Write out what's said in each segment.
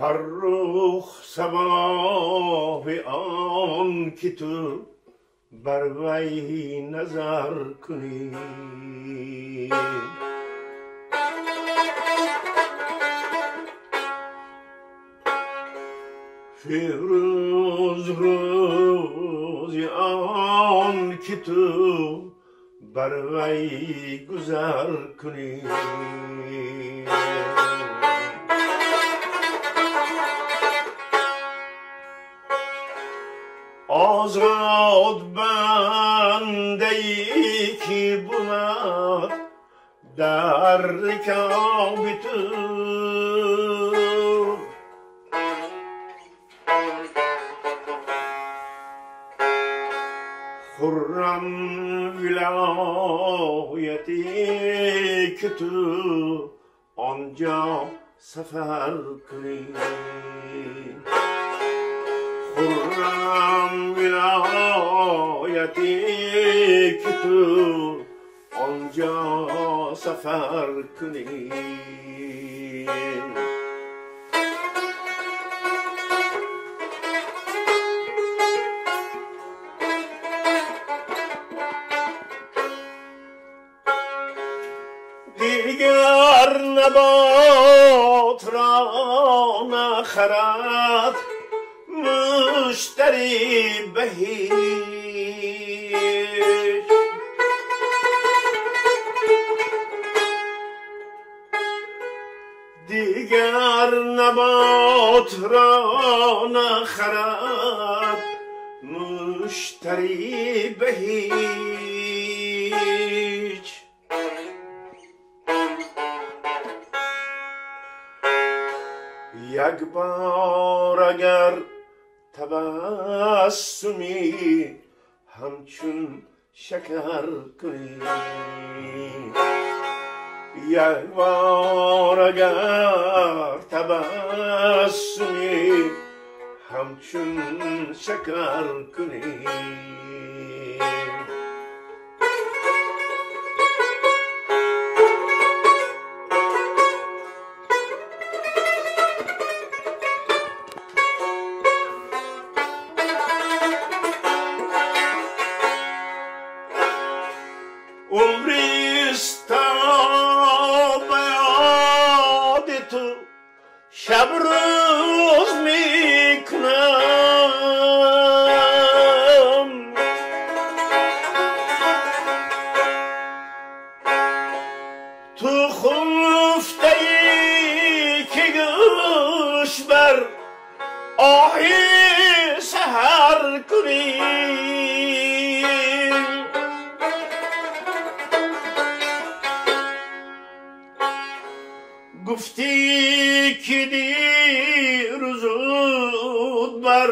Фаррух сабоҳи он ки ту бар вай назар кунӣ. Фирӯз рӯзи он ки ту бар вай гузар кунӣ. Озод бандае ки буд дар рикоби ту, хуррам вилояте ки ту онҷо сафар кунӣ. Хуррам вилояте ки ту онҷо сафар кунӣ. Дигар набот ро нахарад муштари ба ҳеҷ, дигар набот ро нахарад муштари ба ҳеҷ. Як бор агар табассуми ҳамчун шакар кунӣ, як бор агар табассуми ҳамчун шакар кунӣ. Умрист то ба ёди ту шаб рӯз мекунам, ту хуфтаӣ ки гӯш бар оҳи саҳар кунӣ. Гуфтӣ ки дирӯ зуд бар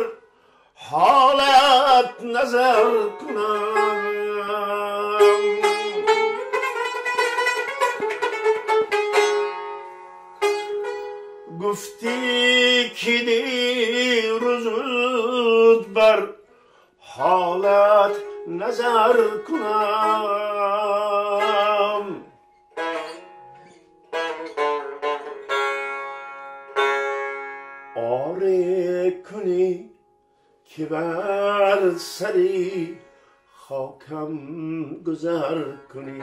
ҳолат назар кунам, гуфтӣ ки дирӯ зуд бар ҳолат назар кунам. Оре кунӣ ки бар сари хокам гузар кунӣ,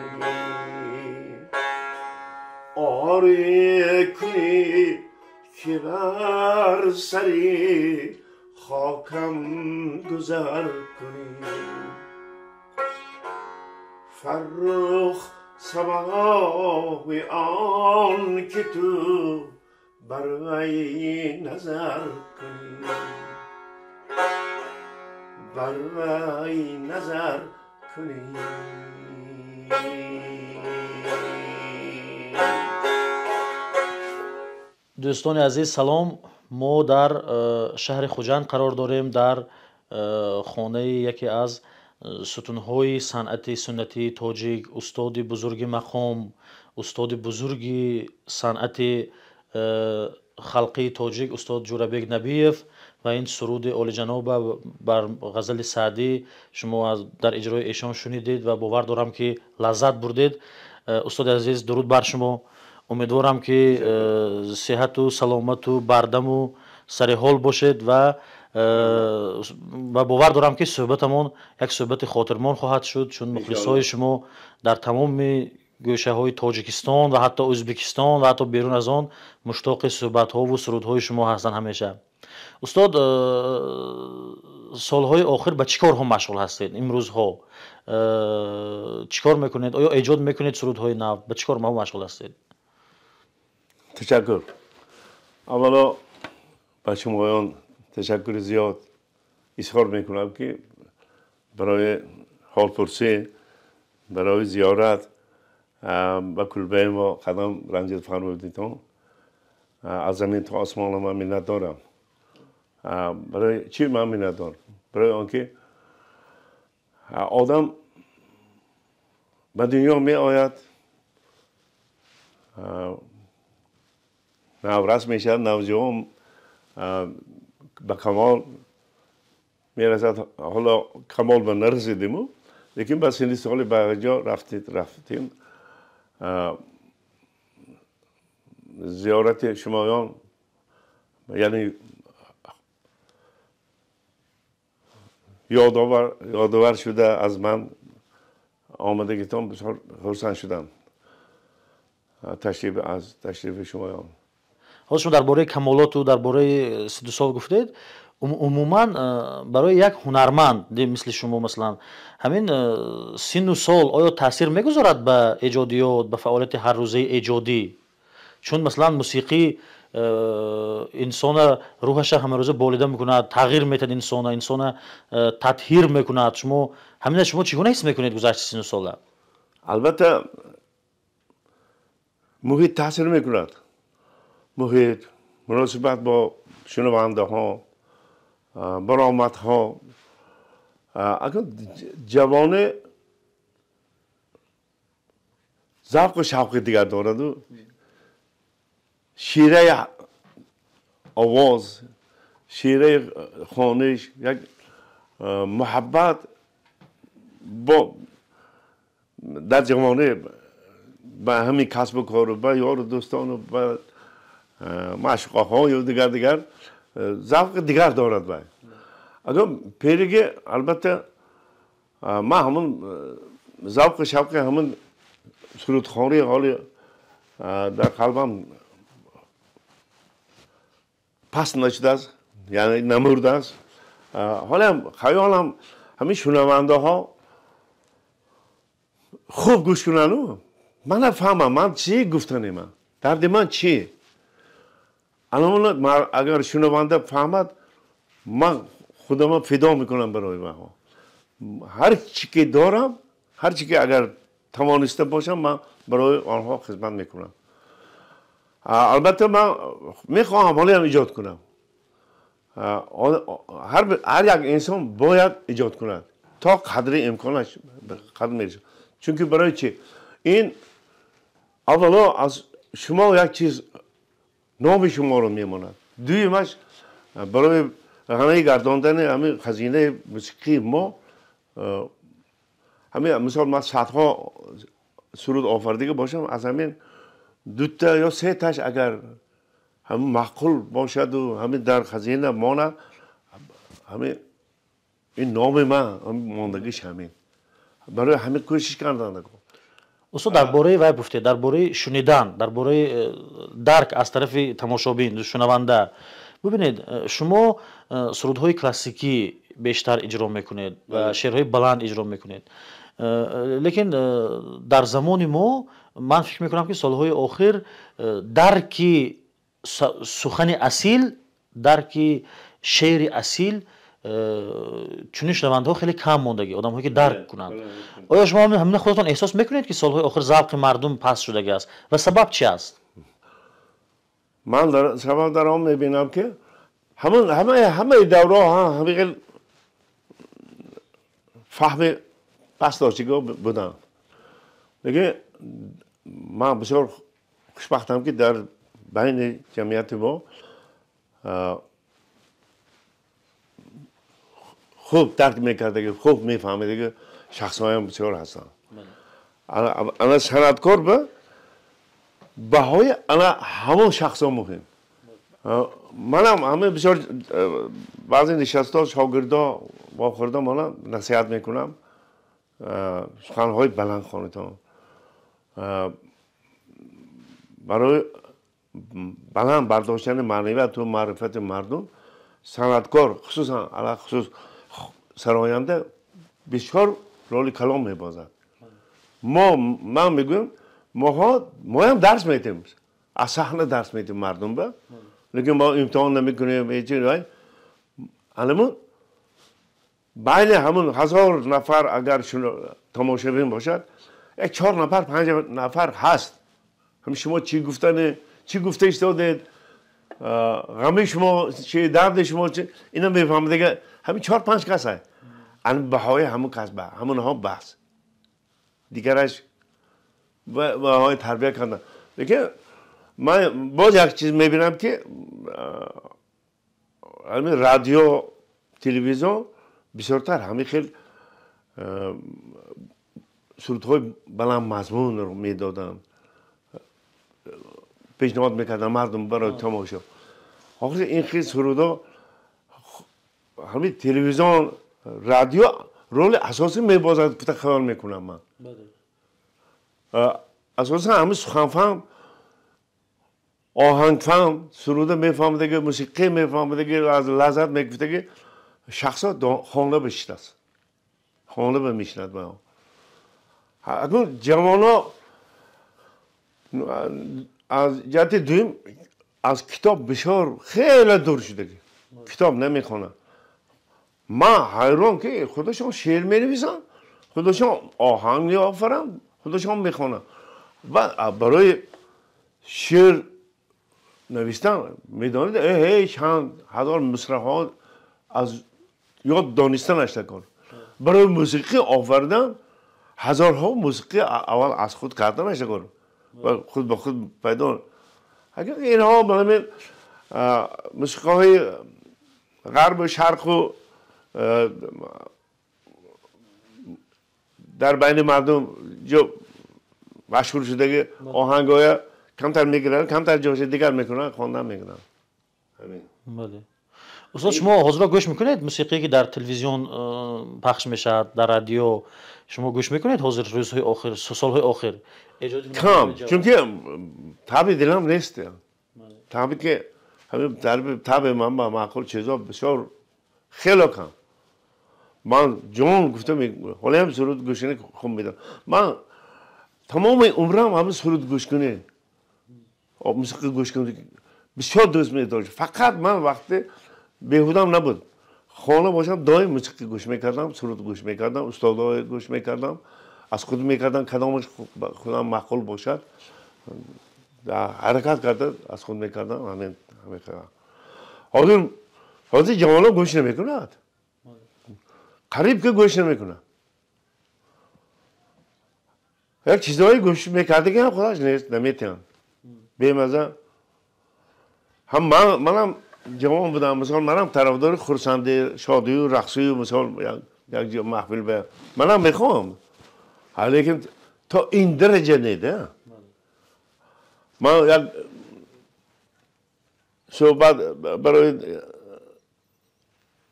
оре кунӣ ки бар сари хокам гузар кунӣ. Фаррух сабоҳи он ки ту бар вай назар кунӣ, бар вай назар кунӣ. Дӯстони азиз, салом. Мо дар шаҳри Хуҷанд қарор дорем, дар хонаи яке аз сутунҳои санъати суннатии тоҷик, устоди бузурги мақом, устоди бузурги санъати халқии тоҷик, устод Ҷӯрабек Набиев. Ва ин суруди олиҷаноба бар ғазали Саъдӣ шумо дар иҷрои эшон шунидед ва бовар дорам, ки лаззат бурдед. Устоди азиз, дуруд бар шумо. Умедворам, ки сиҳату саломату бардаму сариҳол бошед ва бовар дорам, ки суҳбатамон як суҳбати хотирмон хоҳад шуд, чун мухлисҳои шумо дар тамоми гӯшаҳои Тоҷикистон ва ҳатто Ӯзбекистон ва ҳатто берун аз он муштоқи суҳбатҳову сурудҳои шумо ҳастанд ҳамеша. Устод, солҳои охир ба чӣ корҳо машғул ҳастед? Имрӯзҳо чӣ кор мекунед? Оё эҷод мекунед сурудҳои нав? Ба чӣ корҳо машғул ҳастед? Ташаккур. Аввало ба шумоён ташаккури зиёд изҳор мекунам, ки барои ҳолпурсӣ, барои зиёрат ба кулбаи мо қадам ранҷид фармудитон. Аз замин то осмона ман миннатдорам. Барои чӣ ман миннатдор? Барои он ки одам ба дунё меояд, наврас мешавад, навҷавон, ба камол мерасад. Ҳоло камол ба нарасидиму, лекин ба синни соли ба ҷо рафтем. Зиёрати шумоён, яъне ёдовар шуда аз ман омадагитон бисёр хурсанд шудам аз ташрифи шумоён. Ҳозир шумо дар бораи камолоту дар бораи сиду сол гуфтед. Умуман барои як ҳунарманд мисли шумо, масалан, ҳамин синну сол оё таъсир мегузорад ба эҷодиёт, ба фаъолияти ҳаррӯзаи эҷодӣ? Чун масалан мусиқӣ инсона рӯҳаша ҳамарӯза болида мекунад, тағйир метиҳад инсона, инсона татҳир мекунад. Шумо ҳамина шумо чӣ гуна ҳис мекунед гузашти синну сола? Албатта, муҳит таъсир мекунад. Муҳит, муносибат бо шунавандаҳо, баромадҳо. Акнун ҷавоне завқу шавқи дигар дораду, шираи овоз, шираи хониш, як муҳаббат бо дар ҷавонӣ ба ҳамин касбу кору, ба ёру дӯстону, ба маъшуқаҳою дигар дигар завқи дигар дорад. Вай агар периги, албатта, ман ҳамун завқу шавқи ҳамун сурудхонӣ ҳоли дар қалбам паст нашудааст, яъне намурдааст. Ҳолиам хаёлам ҳамин шунавандаҳо хуб гӯш кунану ман нафаҳмам ман чӣ гуфтанем, ман дарди ман чӣ. Агар шунаванда фаҳмад, ман худама фидо мекунам барои онҳо. Ҳар чӣ ки дорам, ҳар чӣ ки агар тавониста бошам, ман барои онҳо хизмат мекунам. Албатта, ман мехоҳам ҳолиам эҷод кунам. Ҳар як инсон бояд эҷод кунад то қадри имконаш қадр мерасад. Чунки барои чӣ? Ин аввало аз шумо як чиз номи шуморо мемонад. Дуюмаш, барои ғанӣ гардондани ҳамин хазинаи мусиқии мо. Ҳамин мисол, ман садҳо суруд офардига бошам, аз ҳамин дута ё сеташ агар ҳамин маъқул бошаду ҳамин дар хазина монад, ҳамин ин номи ман мондагиш, ҳамин барои ҳамин кӯшиш кардан. Устод, дар бораи вай гуфтед, дар бораи шунидан, дар бораи дарк аз тарафи тамошобин, шунаванда. Бубинед, шумо сурудҳои классикӣ бештар иҷро мекунед ва шеърҳои баланд иҷро мекунед, лекин дар замони мо ман фикр мекунам, ки солҳои охир дарки сухани асил, дарки шеъри асил чунин шунавандаҳо хеле кам мондагӣ, одамҳое ки дарк кунанд. Оё шумо ҳамина худатон эҳсос мекунед, ки солҳои охир завқи мардум паст шудагӣ аст ва сабаб чи аст? Ман сабаб дар он мебинам, ки ҳамаи давраҳо ҳамин хел фаҳми паст доштагиҳо буданд. Лекин ман бисёр хушбахтам, ки дар байни ҷамъияти мо хуб дарк мекардаги, хуб мефаҳмидаги шахсҳоям бисёр ҳастанд. Ана санъаткор ба Баҳои ана ҳамон шахсо муҳим. Манам ҳама бисёр баъзе нишастҳо шогирдо вохӯрда мана насиҳат мекунам, суханҳои баланд хонитон. Барои баланд бардоштани маънавияту маърифати мардум санъаткор, хусусан алахусус сароянда бисёр роли калон мебозад. Ман мегӯям, моям дарс медиҳем, аз саҳна дарс медиҳем мардум ба, лекин мо имтиҳон намекунем. Анамун байни ҳамун 1000 нафар агар тамошобин бошад, як 4 нафар, 5 нафар ҳаст. Ҳам шумо чӣ гуфтане, чӣ гуфта истодед, ғами шумо чи, дарди шумо чи, ина мефаҳмад. Дига ҳамин 4-5 кас ҳаст. Ан баҳои ҳамун кас ба ҳамунҳо баҳс, дигараш баҳои тарбия кардан. Лекин ман боз як чиз мебинам, ки ҳамин радио, телевизион бисёртар ҳамин хел сурудҳои баландмазмунро медоданд, пешниҳод мекарданд мардум барои тамошо. Охир ин хел сурудҳо ҳамин телевизион, радио роли асосӣ мебозад, гуфта хаёл мекунам ман. Асосан ҳамин суханфаҳм, оҳангфаҳм, суруда мефаҳмадаги, мусиқӣ мефаҳмадаги, аз лаззат мегуфтаги шахсо хона бишинааст, хона бимешинад. Акнун ҷавоно аз ҷиҳати дуюм аз китоб бисёр хеле дур шудаги, китоб намехонанд. Ман ҳайрон, ки худашон шеър менависанд, худашон оҳанг меофаранд, худашон мехонанд. Ва барои шеър навистан медонед, ҳей чанд ҳазор мисраҳо аз ёд донистанаш такор. Барои мусиқӣ офаридан ҳазорҳо мусиқӣ аввал аз худ карданаш такор ва худ ба худ пайдо. Агар инҳо ҳамин мусиқиҳои ғарбу шарқу дар байни мардум ҷо машҳур шудаги оҳангҳоя камтар мегиранд, камтар ҷоша дигар мекунанд, хондан мекунанд. Бале. Устод, шумо ҳозиро гӯш мекунед мусиқие, ки дар телевизион пахш мешавад, дар радио? Шумо гӯш мекунед ҳозир, рӯзҳои охир, солҳои охир? Кам, чунки таби дилам нест. Таби ки таби ман ба маъқул чизо бисёр хело кам. Ман ҷон гуфта, ҳолаям суруд гӯшкунӣ хуб медонам. Ман тамоми умрам ҳамин суруд гӯшкунӣ, мусиқӣ гӯшкунӣ бисёр дӯст медошт. Фақат ман вақте беҳудам набуд, хона бошам, доим мусиқӣ гӯш мекардам, суруд гӯш мекардам, устодҳое гӯш мекардам, аз худ мекардам, кадомаш худам маъқул бошад, ҳаракат карда аз худ мекардам. Ҳамин. Ҳозир ҷавонон гӯш намекунад, қариб ки гӯш намекунад. Як чизҳое гӯш мекардаги ҳам худаш нест, наметиҳанд, бемаза. Ҳам манам ҷавон будам, мисол, манам тарафдори хурсандӣ, шодию рақсию, мисол, як маҳфил ба манам мехоҳам, лекин то ин дараҷа не да. Ман як суҳбат барои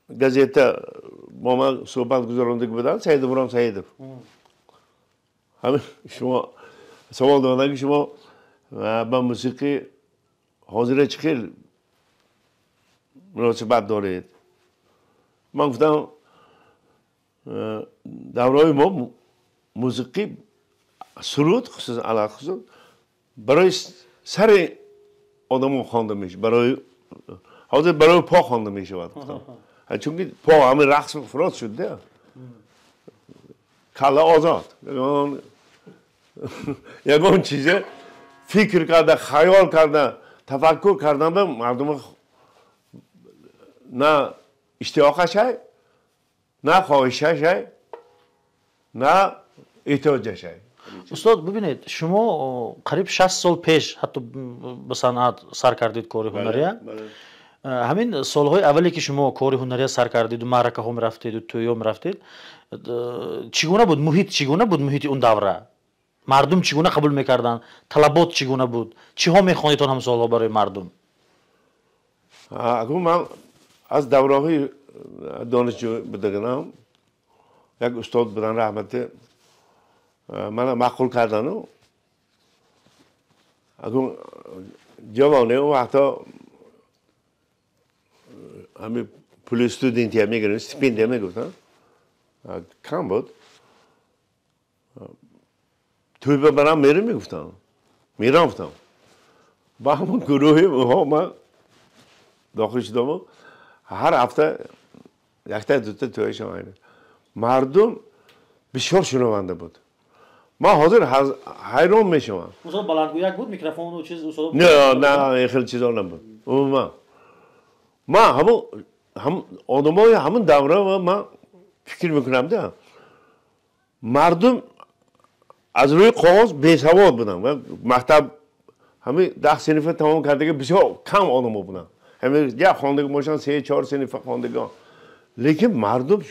газета бо ман суҳбат гузарондагӣ буданд Саидумрон Саидов. Ҳамин шумо савол доданд, ки шумо ба мусиқӣ ҳозира чӣ хел муносибат доред? Ман гуфтам, давраи мо мусиқӣ, суруд, хусусан алалхусус, барои сари одамо хонда мешавад, барои ҳозир барои по хонда мешавад. Чунки по ҳамин рақс фурод шуд, калла озод, ягон чизе фикр карда, хаёл карда, тафаккур кардан ба мардум на иштиёқашай, на хоҳишашай, на эҳтиёҷашай. Устод, бибинед, шумо қариб 60 сол пеш ҳатто ба санъат сар кардед, кори ҳунария. Ҳамин солҳои аввале, ки шумо кори ҳунария сар кардеду, маъракаҳо мерафтеду, тӯйҳо мерафтед, чӣ гуна буд муҳит, чӣ гуна буд муҳити он давра? Мардум чӣ гуна қабул мекарданд? Талабот чӣ гуна буд? Чиҳо мехондед он ҳамсолҳо барои мардум? Акун ман аз давраҳои донишҷӯ будаганам як устод будан, раҳмати, мана маъқул кардану акун ҷавоне он вақто ҳами пули студентия мегирем, стипендия мегуфтанд, кам буд. Тӯйба барам мерем мегуфтам, мерафтам. Ба ҳамон гурӯҳи онҳо ман дохил шудаму ҳар ҳафта якта дута тӯяшам. Мардум бисёр шунаванда буд. Ман ҳозир ҳайрон мешавам. Устод, баландгӯяк буд, микрофону чиз устод? Не, не, хеле чизо набуд умуман. Ман ҳамон одамои ҳамон давра ман фикр мекунам, да, мардум аз рӯи коғоз бесавод буданд. Мактаб ҳамин 10 синфа тамом кардаги бисёр кам одамо буданд. Ҳамин як хондагӣ бошанд, се чор синфа хондагон. Лекин мардум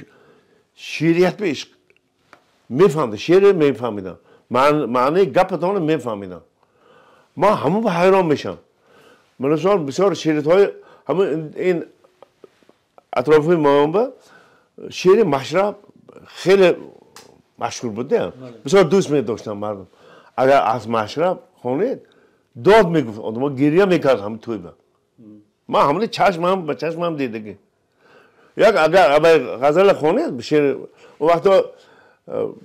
шеърият ба ишқ мефаҳмид, шеъре мефаҳмиданд, маънии гапатонро мефаҳмиданд. Ман ҳамон ба ҳайрон мешавам. Мисол, бисёр шеърҳои ҳамон ин атрофи моёнба шеъри Машраб хеле машҳур буд, бисёр дӯст медоштанд мардум. Агар аз Машраб хонед, дод мегуфт, одамо гиря мекард ҳамин тӯйба. Ман ҳамони чашмам ба чашмам дидагӣ. Як агар ғазала хонед, шеър он вақто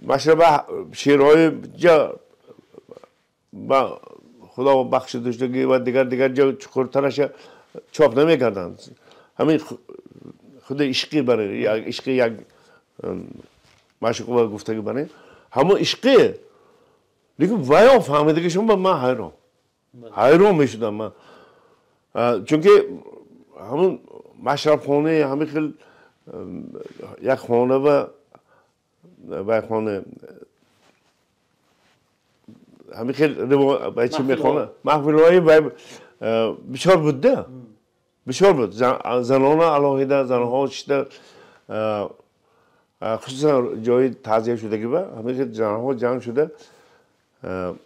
Машраба шеърҳои ҷа ба худо бахшидуштагӣ ва дигар дигар ҷо чуқуртараша чоп намекарданд. Ҳамин худи ишқӣ барои ишқи як маъшуқова гуфтагӣ барои ҳамон ишқи, лекин ваё фаҳмидагишон ба ман ҳайрон ҳайрон мешудам ман. Чунки ҳамон машрабхона ҳамин хел як хона ва хона ҳамин хел чӣ мехона, маҳфилҳои бисёр буд, да, бисёр буд. Занона алоҳида, занҳо шида, хусусан ҷои таъзия шудагӣ ба ҳамин хел занҳо ҷамъ шуда,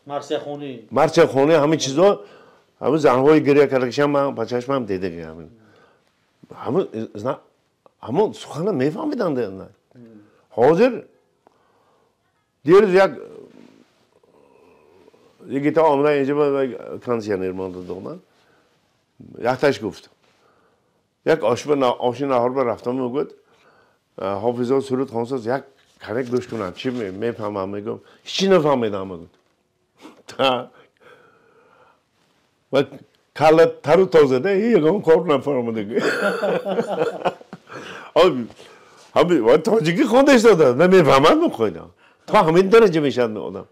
марсияхонӣ, марсияхонӣ, ҳамин чизо, ҳамин занҳои гиря кардагишам ман ба чашмам дидагӣ. Ҳамон сухана мефаҳмиданд. Ҳозир дирӯз як йигита омада инҷа, кондитсионер монда доданд, якташ гуфт, як оши наҳорба рафтам, мегӯяд, ҳофизо суруд хонсоз, як карак гӯш кунам, чӣ мефаҳмам? Мегӯям, ҳечи нафаҳмидам, мегӯяд. Ва калла тару тоза, да, ягон кор нафаҳмида. Тоҷикӣ хонда истода намефаҳмад, мехоҳидам то ҳамин дараҷа мешавад одам.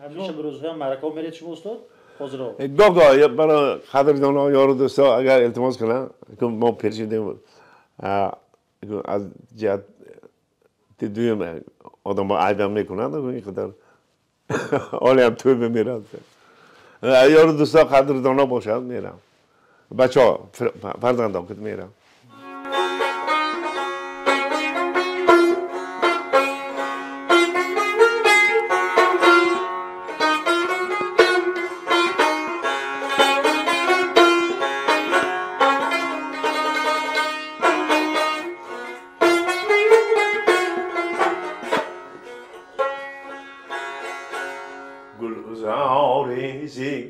Ҳамеша ба рӯзҳои маъракаҳо меред шумо, устод, ҳозиро? Гоҳ гоҳ барои қадрдонҳо, ёру дӯстҳо агар илтимос кунанд, мо пир шудем, аз ҷиҳати дуюм одамҳо айбам мекунанд, ин қадар ҳолиам тӯй мемирад. Ёру дӯстҳо, қадрдонҳо бошад, мерам. Бачаҳо, фарзандон ки мерам.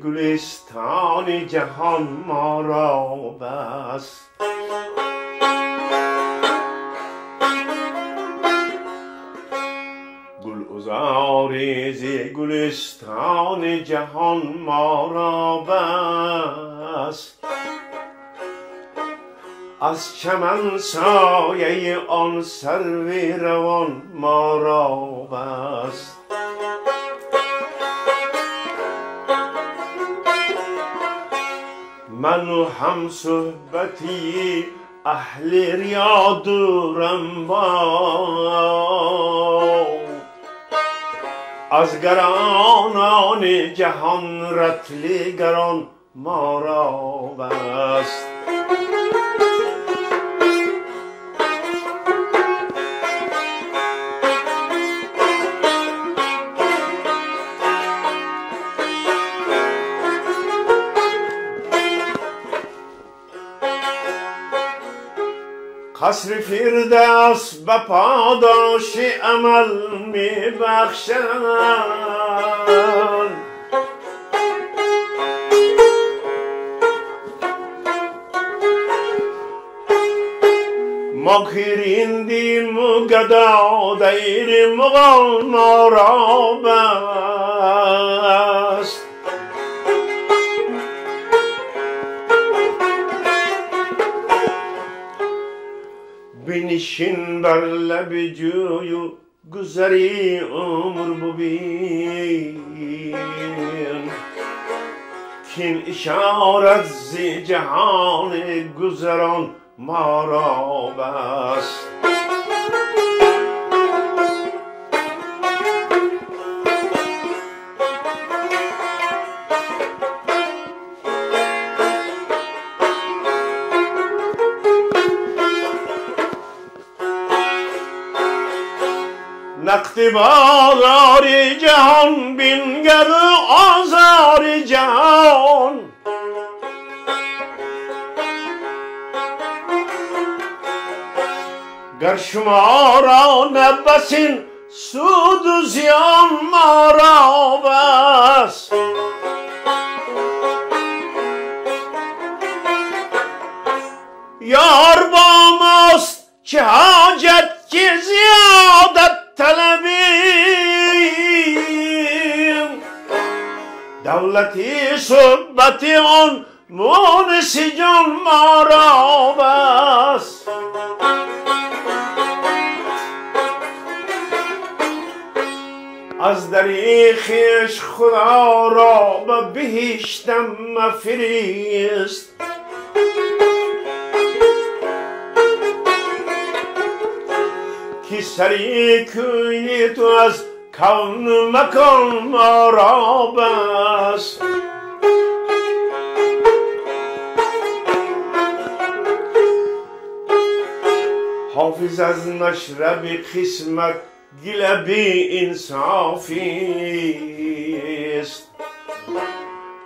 گلستان جهان ما را بس، گلعذار ز گلستان جهان ما را بس، از چمن سایه آن سرو روان ما را بس. من و هم صحبتی اهل ریا دورم باد، از گرانان جهان رطل گران ما را بست. قصر فردوس به پاداش عمل میبخشند. ما کریندیم و گدا دیر مغان ما را بست. بنشین بر لب جوی و گذری عمر ببین، کین اشارت ز جهان گذران ما را بست. نقد بازار جهان بنگر آزار جهان، گر شما را نبسین سود و زیان ما را بس. یار با ماست چه حاجت که زیادت طلبیم، دولتی صحبت آن مونس جان ما را بس. از دریغ خویش خدا را به بهشتم مفرست، که سری کوی تو از کون و مکان ما را بست. حافظ از مشرب قسمت گله بی انصافیست،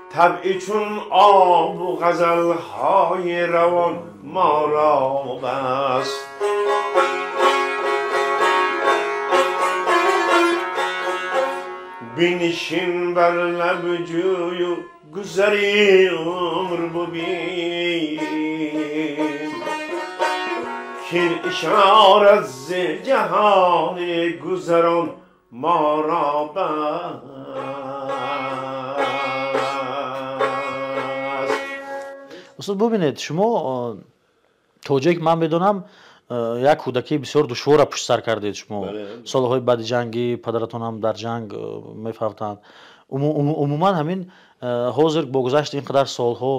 طبع چون آب و غزلهای روان ما را بست. بنشین بر لب جوی و گذری عمر ببین، کین اشارت ز جهان گذران ما را بست. устод бубинед, шумо то ҷое ки ман медонам як кӯдакии бисёр душворро пушт сар кардед. Шумо солҳои баъди ҷангӣ падаратонам дар ҷанг мефавтанд. Умуман ҳамин ҳозир бо гузашти ин қадар солҳо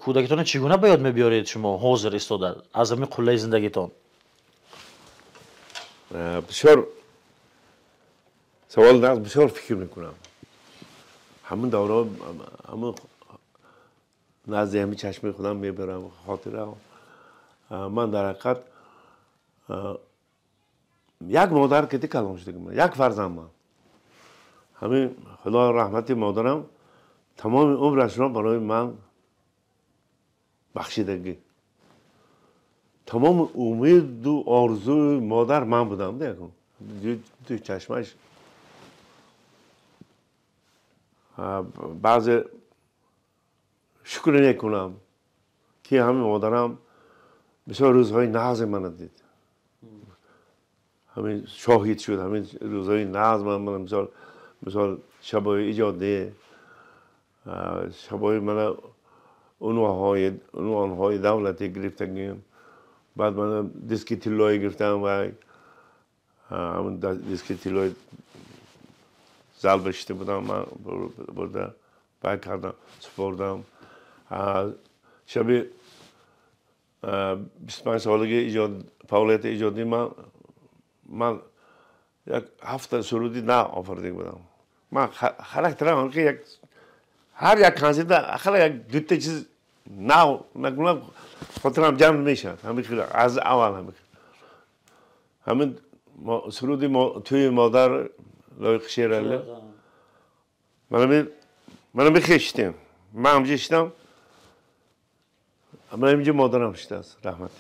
кӯдакитонро чӣ гуна ба ёд мебиёред шумо ҳозир истода аз ҳамин қуллаи зиндагитон? Бисёр савол нағз, бисёр фикр мекунам. Ҳамин давраҳо ҳамин назди ҳамин чашмаи худам мебарам хотира. Ман дар ҳақиқат як модар кити калон шудагим, як фарзандман. Ҳамин худо раҳмати модарам тамоми умрашро барои ман бахшидагӣ. Тамоми умеду орзуи модар ман будам. Ду чашмаш баъзе шукр мекунам ки ҳамин модарам бисёр рӯзҳои нағзи мана дид, ҳамин шоҳид шуд, ҳамин рӯзҳои нағз ман мисол шабои иҷодӣ, шабои мана унвонҳои давлатӣ гирифтагим. Баъд мана диски тиллоӣ гирифтам ва ҳамин диски тиллои зал бишта будам, ман бурда бай кардам, супордам. Шаби 25 солаги фаъолияти иҷодӣ ман як ҳафта суруди нав офарида будам. Ман характерам ки як ҳар як консерта ақалла як дута чиз нав накунам хотирам ҷамъ мешавад. Ҳамин хел аз аввал ҳамин хел. Ҳамин суруди тӯи модар лоиқи Шералӣ мана мехештем. Ман ҳамҷа шидам, ман инҷа модарам шидааст, раҳмат.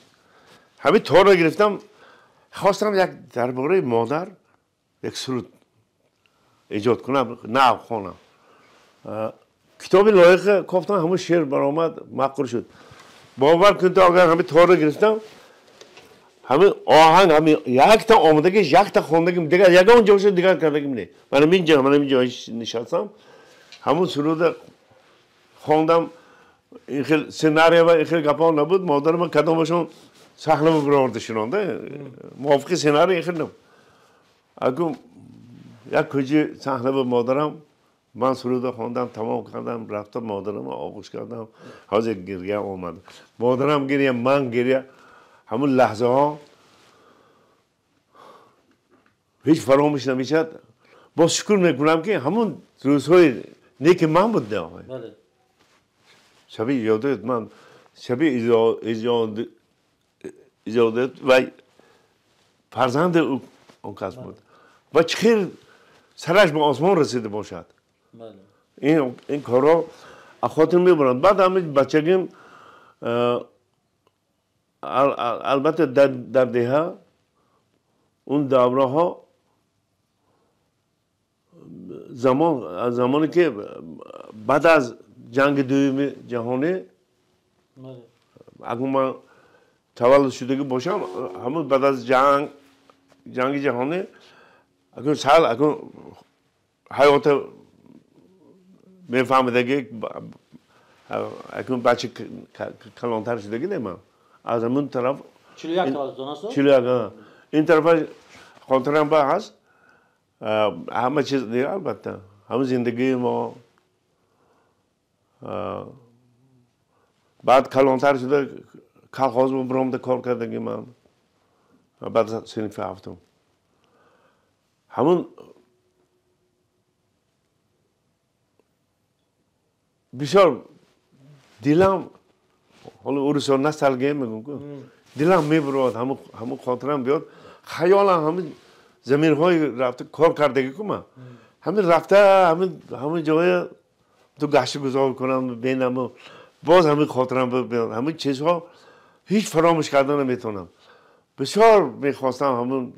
Ҳамин торро гирифтам, хостам як дар бораи модар як суруд эҷод кунам, нав хонам. Китоби лоиқа кофтам, ҳамон шеър баромад, маъқул шуд. Бовар кунед, агар ҳамин торро гирифтам, ҳамин оҳанг, ҳамин якта омадагӣ, якта хондагим, дигар ягон ҷоша дигар кардагим не. Мана инҷа, мана инҷо нишастам, ҳамон суруда хондам. Ин хел сценария ва ин хел гапҳо набуд. Модарам кадомашон саҳна бироварда шинонда, мувофиқи сценарий ин хел набуд. Акун як кӯчи саҳна ба модарам, ман суруда хондам, тамом кардам, рафтам модарамро оғӯш кардам. Ҳозир гиря омад. Модарам гиря, ман гиря. Ҳамон лаҳзаҳо ҳеҷ фаромӯш намешавад. Боз шукр мекунам, ки ҳамон рӯзҳои неки ман буд. Шаби иҷодият ман, шаби иҷодият ва фарзанди он кас буд ва чӣ хел сараш ба осмон расида бошад. Ин корҳо аз хотир мебаранд. Баъд ҳамин бачагим, албатта, дар деҳа он давраҳо, замон аз замоне ки баъд аз ҷанги дуюми ҷаҳонӣ, агар ман таваллуд шудагӣ бошам, ҳамон баъд аз ҷанги ҷаҳонӣ, акун сал акун ҳаёта мефаҳмидагӣ, акун бача калонтар шудагӣ не ман. Аз ҳамон тараф 41 таваллудтон аст? 41. Ин тарафа хотирам ба ҳаст. Ҳама чиз дига, албатта, ҳамон зиндагии мо. Баъд калонтар шуда колхоз биромада кор кардагӣ ман. Баъд синфи ҳафтум. Ҳамон бисёр дилам, ҳоло урусо ностальгия мегӯм ку, дилам мебурад, ҳамон хотирам биёд, хаёлам ҳамин заминҳои рафта кор кардагӣ ку ман. Ҳамин рафта ҳамин ҷоя ту гашту гузор кунам, бинаму боз ҳамин хотирам биёд. Ҳамин чизҳо ҳеҷ фаромӯш карда наметавонам. Бисёр мехостам ҳамон,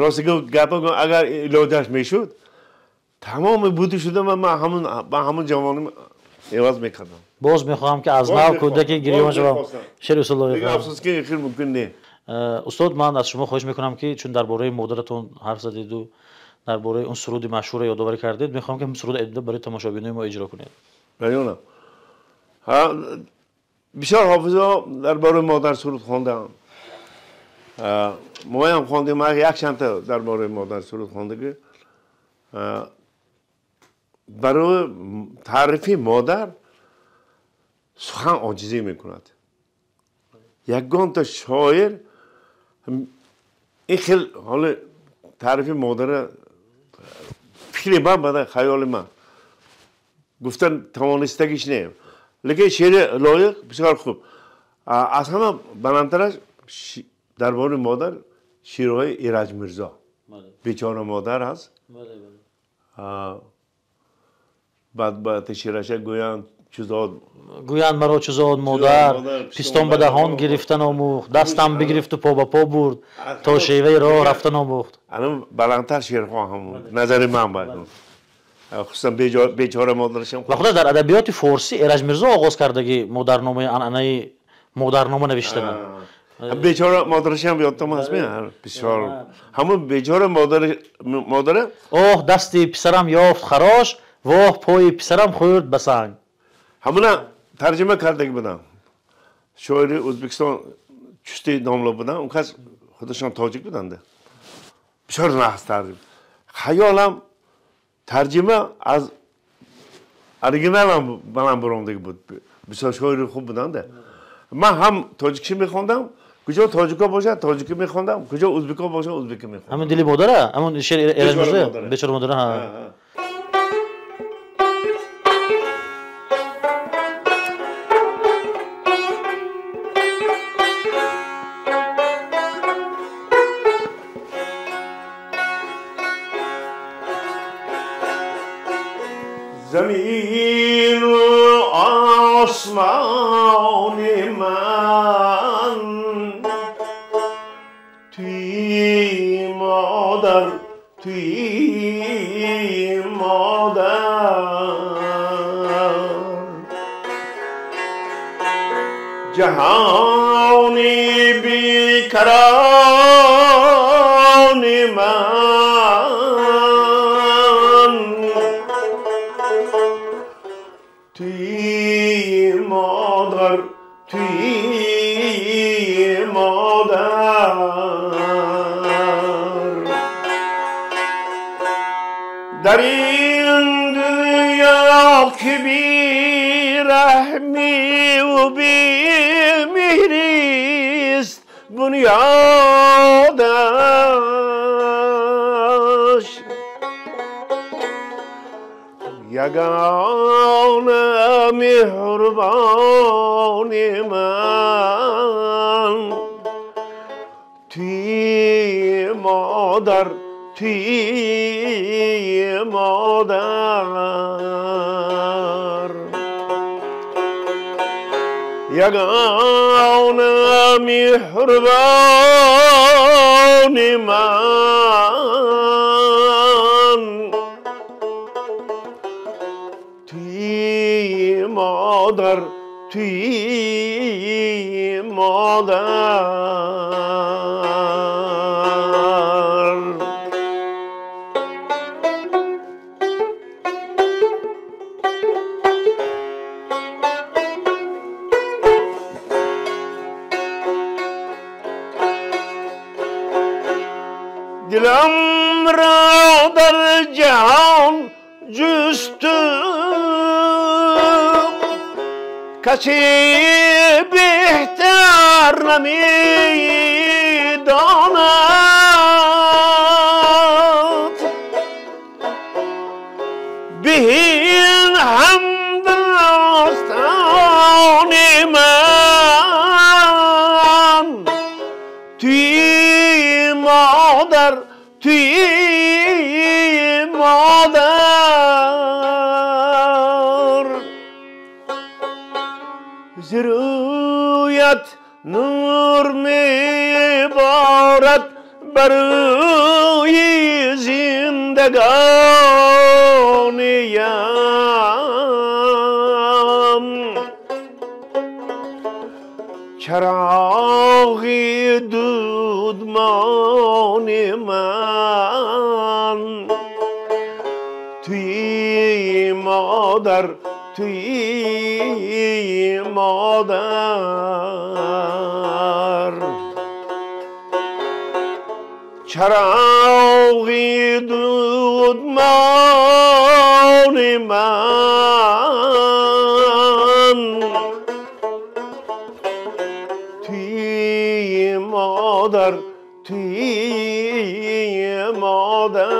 рости гап, агар илоҷаш мешуд, тамоми буди шуда ман ҳамон ҷавоним иваз мекардам. Боз мехоҳам, ки аз нав кӯдаки гирён шавам. Шеъри устод Лоиқ. Афсӯс, ки хел мумкин не. Устод, ман аз шумо хоҳиш мекунам, ки чун дар бораи модаратон ҳарф задиду дар бораи он суруди машҳурро ёдоварӣ кардед, мехоҳам, ки суруд барои тамошобинои мо иҷро кунед. Баёнам. Бисёр ҳофизҳо дар бораи модар суруд хондаанд. Моям хондем, ман якчандта дар бораи модар суруд хондагӣ. Барои таърифи модар сухан оҷизӣ мекунад. Ягонта шоир ин хел ҳоли таърифи модара, фикри ман, бада хаёли ман, гуфтан тавонистагиш не. Лекин шеъри Лоиқ бисёр хуб. Аз ҳама баландтараш дар бораи модар шеърҳои Ираҷ Мирзо. Бечора модар ҳаст. Баъд ба шеъраша гӯянд чузод, гӯянд маро чузод модар, пистон ба даҳон гирифтан омӯхт, дастам бигирифту по ба по бурд, то шеваи роҳ рафтан омӯхт. Ана баландтар шеърҳо ҳамон назари ман бад, хусусан бечора модарашам. Ва худо, дар адабиёти форсӣ Эраҷ Мирзо оғоз кардаги модарномаи, анъанаи модарнома навиштана. Бечора модарашам ёдтам ҳаст, бисёр ҳамон бечора модара. Оҳ, дасти писарам ёфт харош, воҳ, пои писарам хӯрд ба санг. Ҳамуна тарҷима кардаги будам. Шоири Ӯзбекистон Чусти домло будам, он кас худашон тоҷик буданда. Бисёр нағз тарҷима. Хаёлам тарҷима аз оригиналам баланд баромадаги буд. Бисёр шоири хуб буданда. Ман ҳам тоҷикчӣ мехондам, куҷо тоҷико бошад тоҷикӣ мехондам, куҷо ӯзбеко бошад ӯзбекӣ мехондам. Ҳамин дили модара, ҳамон шеъри Эраҷ Мирзо, бечора модара. Замину осмони ман модар, туи модар. Ҷаҳони бекарони ман, туи модар, туи модар. Дар ин дунё ки бераҳмиву бемеҳрист бунёдаш, ягона меҳрубони ман туи модар, туи модар. Ягона меҳрубони ман туи модар, туи модар. Дилам ро дар ҷаҳон ҷустум, касе беҳтар намедонад. Беҳин ҳамдастони ман, туи модар, туи модар. Зи рӯят нур меборад бар рӯи зиндагониям, чароғи дудмони ман туи модар, туи модар. Чароғи дудмони ман туи модар, туи модар.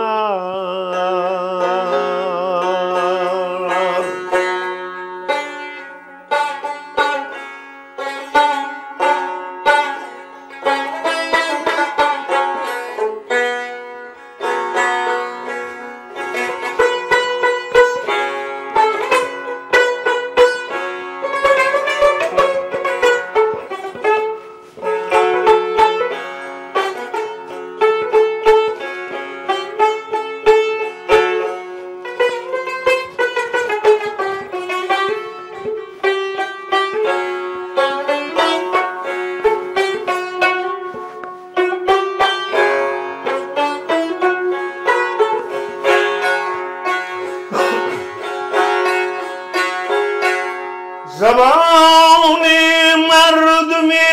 Забони мардуми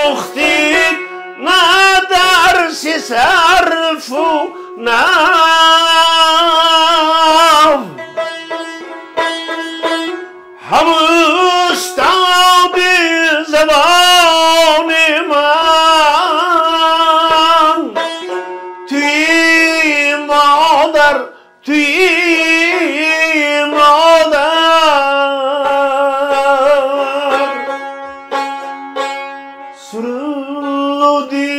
омӯхтид, на дарси сарфу нав, ҳам устоди забони ман туи модар, туи модар. Суруди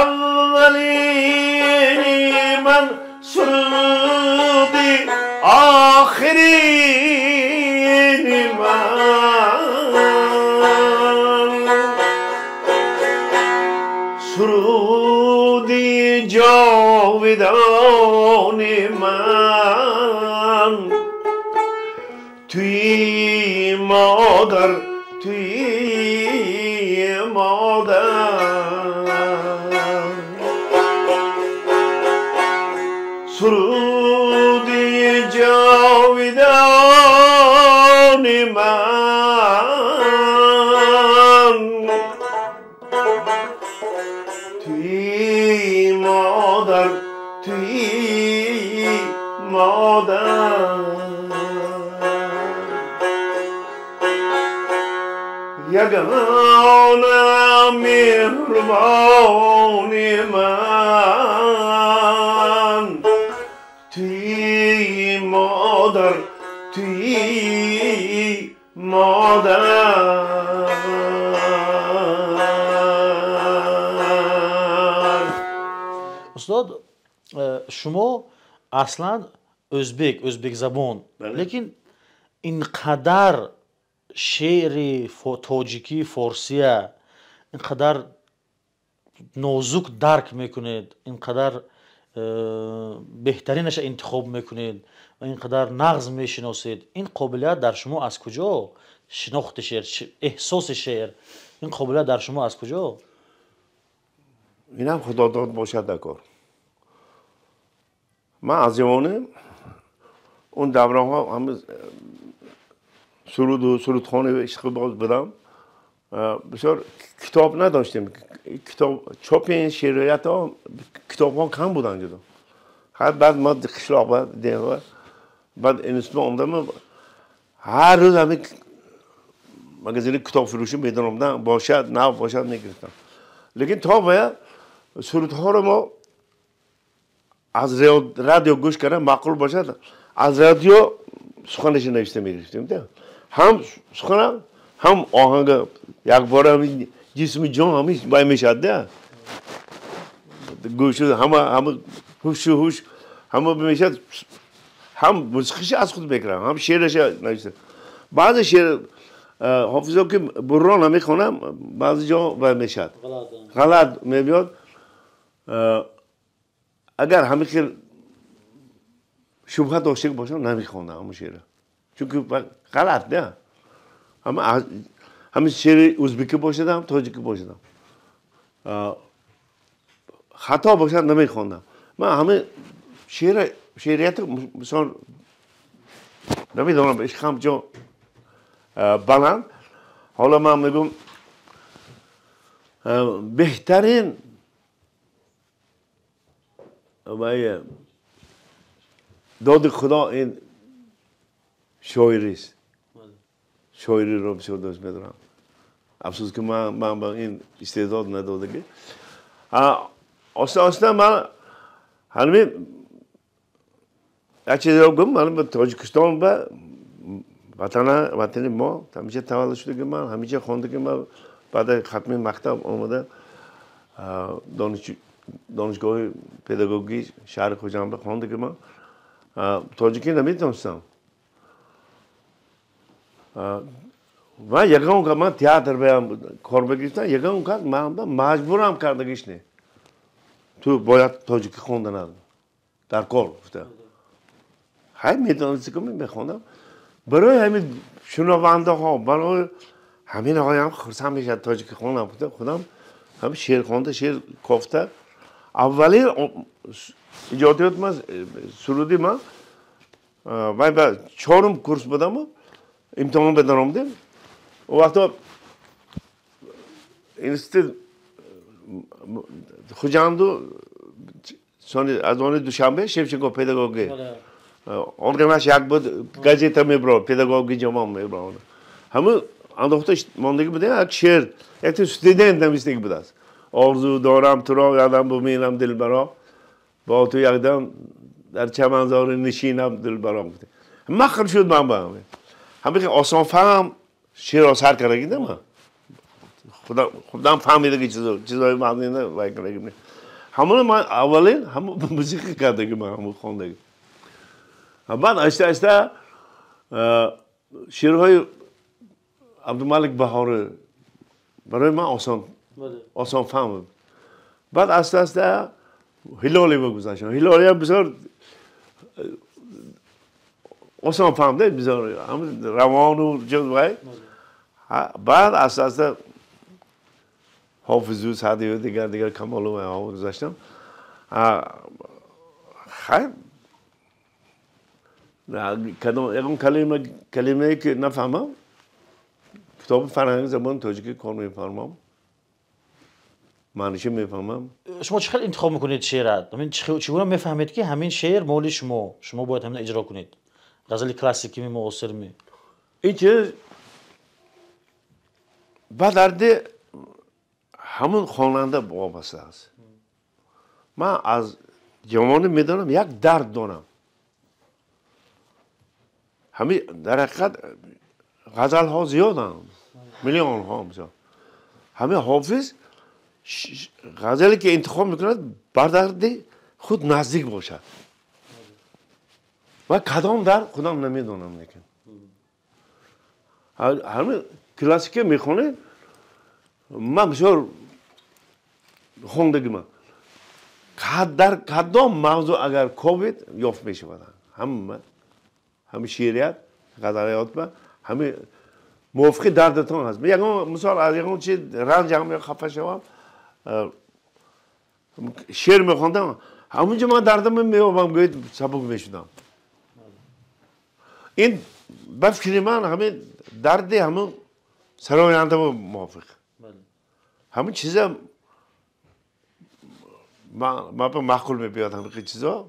аввалини ман, суруди охирини ман. ҷовидони ман туи модар туи модар суруди ҷовидони ман туи модар туи модар ягона меҳрубони ман туи модар туи модар. Устод, шумо аслан ӯзбек, ӯзбекзабон, лекин ин қадар шеъри тоҷикӣ, форсия ин қадар нозук дарк мекунед, ин қадар беҳтаринаша интихоб мекунед ва ин қадар нағз мешиносед. Ин қобилият дар шумо аз куҷо? Шинохти шеър, эҳсоси шеър, ин қобилият дар шумо аз куҷо? Инам худодод бошад дакор. Ман аз ҷавонӣ он давраҳо ҳама суруду сурудхонаи ишқибоз будам. Бисёр китоб надоштем. Китоб чопи шеъриятҳо китобҳо кам буданд ҷудо. Ҳар баъд мо қишлоқ ба деҳа баъд институт омадам, ҳар рӯз ҳамин магазини китобфурӯшӣ медаромадам, бошад нав бошад мегирифтам. Лекин то бояд сурудҳоро мо аз радио гӯш кардам, маъқул бошад, аз радио суханашо навишта мегирифтем. Ҳам сухана ҳам оҳанга якбора ҳамин ҷисми ҷон ҳамин вай мешавад, гӯшу ҳама ҳама ҳушу ҳуш ҳама мешавад, ҳам мусиқиша аз худ мекунам, ҳам шеъраша навишта. Баъзе шеър ҳофизо ки бурро намехонам, баъзе ҷо вай мешавад, ғалат мебиёд. Агар ҳамин хел шубҳа дошта бошам, намехондам ҳамон шеъра, чунки ғалат не. Ҳамин шеъри ӯзбекӣ бошад ҳам тоҷикӣ бошад ҳам хато бошад намехондам. Ман ҳамин шеърияти мисол намедонам, ишқам ҷо баланд. Ҳоло ман мегӯм беҳтарин доди Худо ин шоирист. Шоириро бисёр дӯст медорам. Афсӯс ки ман ба ин истеъдод надодагӣ. Оста оста ман ҳамин як чизро гум, ман ба Тоҷикистон ба ватани мо ҳамиша таваллуд шудагӣ, ман ҳамиша хондагӣ. Ман баъд аз хатми мактаб омада донишгоҳи педагогии шаҳри Хуҷанд хондагӣ. Ман тоҷикӣ наметонистам. Ва ягон кас ман театр баям кор бигирифтам, ягон кас ман маҷбурам кардагиш не. Ту бояд тоҷикӣ хонданад дар кор гуфта. Ҳай метонисти ки мехондам. Барои ҳамин шунавандаҳо, барои ҳамин ҳоям хурсанд мешавад тоҷикӣ хондам гуфта, худам ҳамин шеър хонда, шеър кофта. Аввалин иҷодиёти ман суруди ман вай ба чорум курс будаму имтиҳон бедаромдем. Он вақто институт Хуҷанду аз они Душанбе Шевченко педагогӣ органаш як буд, газета меброд, педагоги ҷамон меброд. Ҳамун андохта мондагӣ будем, як шеър, як студент навистагӣ будааст. Орзу дорам туро якдам бубинам дилбаро, бо ту якдам дар чаманзори нишинам дилбаро. Махр шуд ман ба ҳамин. Ҳамин осонфаҳм шеърро сар кардагӣ ман. Худам фаҳмидаги чизои маънина вай кардагӣ. Ҳамоно ман аввалин ҳамон мусиқӣ кардагӣ, ман ҳамон хондагӣ. Баъд оҳиста оҳиста шеърҳои Абдумалик Баҳорӣ барои ман осон фаҳм буд. Баъд аста аста Ҳилолӣ гузаштам. Ҳилолӣ ҳам бисёр осон фаҳмда, бисёр равону вай. Баъд аста аста Ҳофизу Саъдию дигар дигар Камолу гузаштам. Хайр, ягон калимае ки нафаҳмам, китоби фарҳанги забони тоҷикӣ кор мефармам, маъниша мефаҳмам. Шумо чӣ хел интихоб мекунед шеъра? Чӣ гуна мефаҳмед, ки ҳамин шеър моли шумо, шумо бояд ҳамин иҷро кунед? Ғазали классикими, муосирми? Ин чиз ба дарди ҳамун хонанда вобаста аст. Ман аз ҷавонӣ медонам, як дард дорам. Ҳамин дар ҳақиқат ғазалҳо зиёданд, миллионҳо мисол. Ҳамин Ҳофиз ғазале ки интихоб мекунад, бар дарди худ наздик бошад. Ва кадом дард худам намедонам, лекин ҳамин классика мехонед, ман бисёр хондагима, дар кадом мавзӯъ агар ковид ёфт мешавад, ҳама ҳами шеърият, ғазалиётба ҳами мувофиқи дардатон ҳаст. Ягон мисол аз ягон чи ранҷам ё хафа шавам, шеър мехондам, ҳамунҷо ман дардамро меёбам, гӯед сабук мешудам. Ин ба фикри ман ҳамин дарди ҳамун сароянда мувофиқ. Ҳамин чиза ман ба маъқул мебиёд, ҳамин чизо.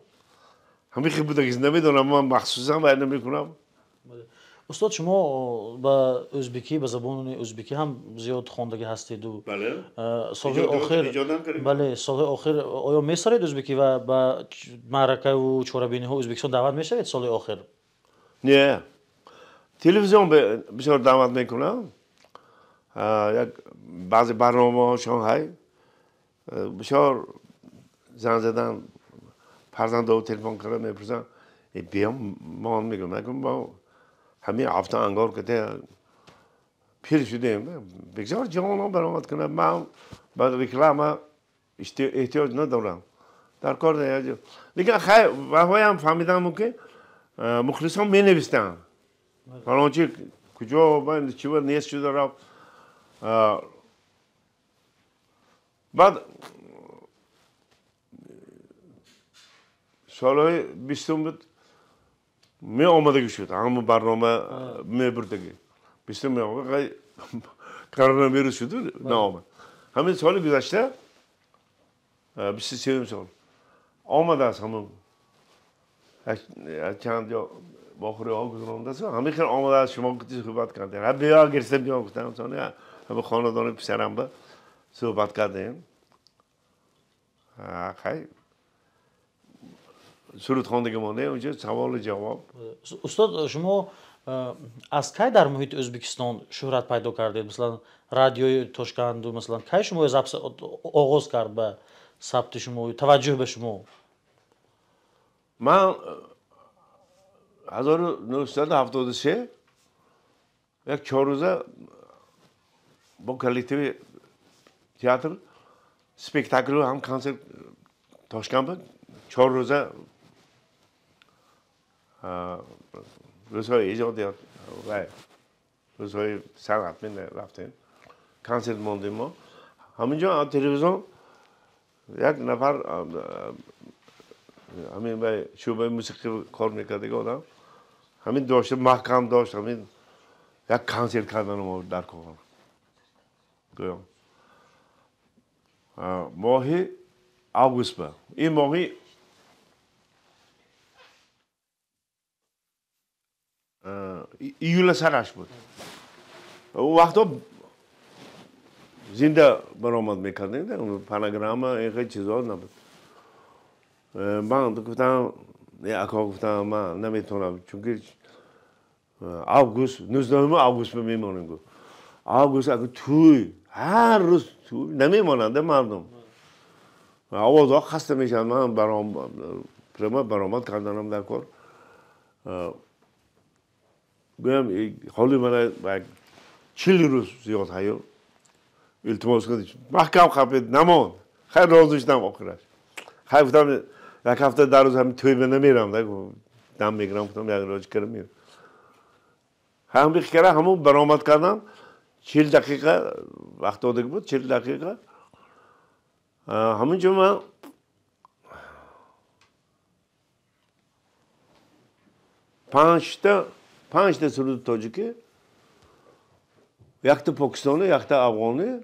Ҳамин хел будагист, намедонам, ман махсусан вай намекунам. Устод, шумо ба ӯзбекӣ, ба забони ӯзбекӣ ҳам зиёд хондагӣ ҳастеду. Солҳои охир, бале, солҳои охир оё месаред ӯзбекӣ ва ба маъракаву чорабиниҳо Ӯзбекистон даъват мешавед солҳои охир? Не, телевизион бисёр даъват мекунам. Як баъзе барномаҳошон ҳай бисёр занг задан, фарзандо телефон карда мепурсанд, биём, мо мегӯям, нагӯм, мо ҳамин ҳафта ангор кате пир шудем, бисёр ҷавонон баромад кунанд, ман ба реклама эҳтиёҷ надорам, дар кор. Лекин хайр, ваҳоям фаҳмидам, мумкин мухлисон менавистанд, фалончи куҷо чива нест шуда рафт. Баъд солҳои 20-ум буд, меомадагӣ шуд, ҳама барнома мебурдагӣ. 20-ум меомад, коронавирус шуду, наомад. Ҳамин соли гузашта, 23-ум сол омадааст, ҳамун чанд ҷо бохӯриҳо гузарондааст, ҳамин хел омадааст, шумо гуфти суҳбат кардем. Ҳа, биё, гирифта биё, гуфтам, сони ҳамин хонадони писарам ба суҳбат кардем. Хай, суруд хондагӣ монда, онҷо саволу ҷавоб. Устод, шумо аз кай дар муҳити Ӯзбекистон шӯҳрат пайдо кардед? Масалан, радиои Тошканду, масалан, кай шумо оғоз кард ба сабти шумо, таваҷҷӯҳ ба шумо? Ман 1973 як 4 рӯза бо коллективи театр спектаклю ҳам консерт Тошканд буд, 4 рӯза рӯзҳои эҷодиёт ва рӯзҳои санъат рафтем, консерт мондем мо. Ҳаминҷо телевизион як нафар ҳамин ба шӯъбаи мусиқӣ кор мекардаги одам ҳамин дошта, маҳкам дошт, ҳамин як консерт кардан мо дар кор. Гӯям, моҳи август ба ин моҳи июла сараш буд. Он вақтҳо зинда баромад мекардем, фонограмма ин хел чизҳо набуд. Ман гуфтам, ака, гуфтам, ман наметавонам, чунки август, 19 август мемонем, гуфт. Август ака тӯй, ҳар рӯз тӯй намемонанд мардум, овозҳо хаста мешаванд. Ман прямо баромад карданам дар кор. Гӯям, ҳоли мана 40 рӯз зиёд ҳаё, илтимос кунед, маҳкам хапед, намон. Хайр, розӣ шудам охираш. Хай гуфтам як ҳафта дар рӯз ҳамин тӯй намерам, дам мегирам, гуфтам як роҷ кардам мерам. Ҳам бихкара ҳамон баромад кардам, 40 дақиқа вақт дода буд, 40 дақиқа. Ҳамонҷо ман панҷта суруди тоҷикӣ, якта покистонӣ, якта афғонӣ,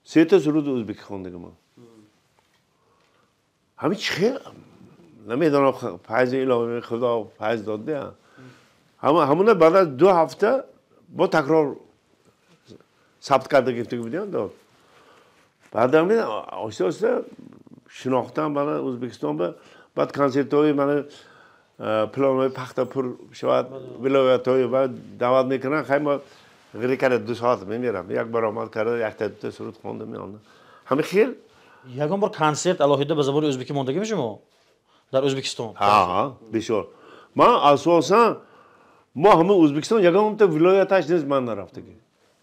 сета суруди ӯзбекӣ хондагиман. Ҳамин чӣ хел намедонам, файзи илоҳӣ худо файз дод. Ҳамона баъд аз 2 ҳафта бо такрор сабт карда гирифтагӣ будиам дод. Баъд ҳамин оҳиста оҳиста шинохтам мана Ӯзбекистон ба, баъд консертҳои мана планҳои пахта пур шавад, вилоятҳои баъд даъват мекунанд, хай ма ғири карда 2 соат мемерам, як баромад карда, якта дута суруд хонда меондам. Ҳамин хел. Ягон бор консерт алоҳида ба забони ӯзбекӣ мондагӣ шумо дар Ӯзбекистон? Ҳа, бисёр. Ман асосан мо ҳама Ӯзбекистон ягонта вилояташ нест ман нарафтагӣ.